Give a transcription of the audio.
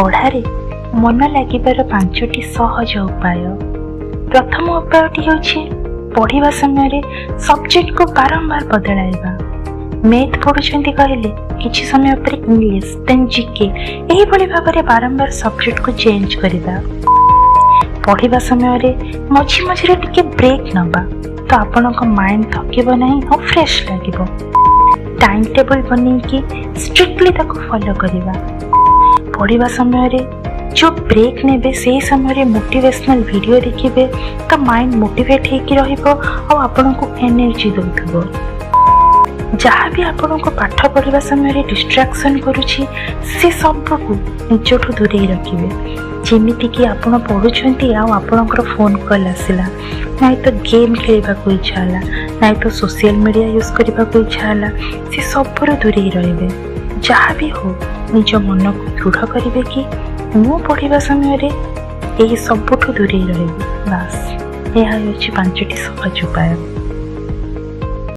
ପଢ଼ାରେ ମନ ଲାଗିବାର ପାଞ୍ଚଟି ସହଜ ଉପାୟ। ପ୍ରଥମ ଉପାୟଟି ହେଉଛି ପଢ଼ିବା ସମୟରେ ସବଜେକ୍ଟକୁ ବାରମ୍ବାର ବଦଳାଇବା। ମ୍ୟାଥ୍ ପଢ଼ୁଛନ୍ତି କହିଲେ କିଛି ସମୟ ପରେ ଇଂଲିଶ, ଦେନ୍ ଜିକେ, ଏହିଭଳି ଭାବରେ ବାରମ୍ବାର ସବଜେକ୍ଟକୁ ଚେଞ୍ଜ କରିବା। ପଢ଼ିବା ସମୟରେ ମଝି ମଝିରେ ଟିକେ ବ୍ରେକ୍ ନେବା, ତ ଆପଣଙ୍କ ମାଇଣ୍ଡ ଥକିବ ନାହିଁ ଆଉ ଫ୍ରେଶ୍ ଲାଗିବ। ଟାଇମ୍ ଟେବୁଲ୍ ବନେଇକି ଷ୍ଟ୍ରିକ୍ଟଲି ତାକୁ ଫଲୋ କରିବା। ପଢ଼ିବା ସମୟରେ ଯେଉଁ ବ୍ରେକ୍ ନେବେ, ସେହି ସମୟରେ ମୋଟିଭେସନାଲ୍ ଭିଡ଼ିଓ ଦେଖିବେ, ତ ମାଇଣ୍ଡ ମୋଟିଭେଟ୍ ହେଇକି ରହିବ ଆଉ ଆପଣଙ୍କୁ ଏନର୍ଜି ଦେଉଥିବ। ଯାହା ବି ଆପଣଙ୍କୁ ପାଠ ପଢ଼ିବା ସମୟରେ ଡିଷ୍ଟ୍ରାକ୍ସନ୍ କରୁଛି, ସେ ସବୁକୁ ନିଜଠୁ ଦୂରେଇ ରଖିବେ। ଯେମିତିକି ଆପଣ ପଢ଼ୁଛନ୍ତି ଆଉ ଆପଣଙ୍କର ଫୋନ୍ କଲ୍ ଆସିଲା, ନାଇଁ ତ ଗେମ୍ ଖେଳିବାକୁ ଇଚ୍ଛା ହେଲା, ନାଇଁ ତ ସୋସିଆଲ ମିଡ଼ିଆ ୟୁଜ୍ କରିବାକୁ ଇଚ୍ଛା ହେଲା, ସେ ସବୁରୁ ଦୂରେଇ ରହିବେ। ଯାହା ବି ହଉ, ନିଜ ମନକୁ ଦୃଢ଼ କରିବେ କି ମୁଁ ପଢ଼ିବା ସମୟରେ ଏହି ସବୁଠୁ ଦୂରେଇ ରହିବି। ବାସ୍, ଏହା ହେଉଛି ପାଞ୍ଚଟି ସହଜ ଉପାୟ।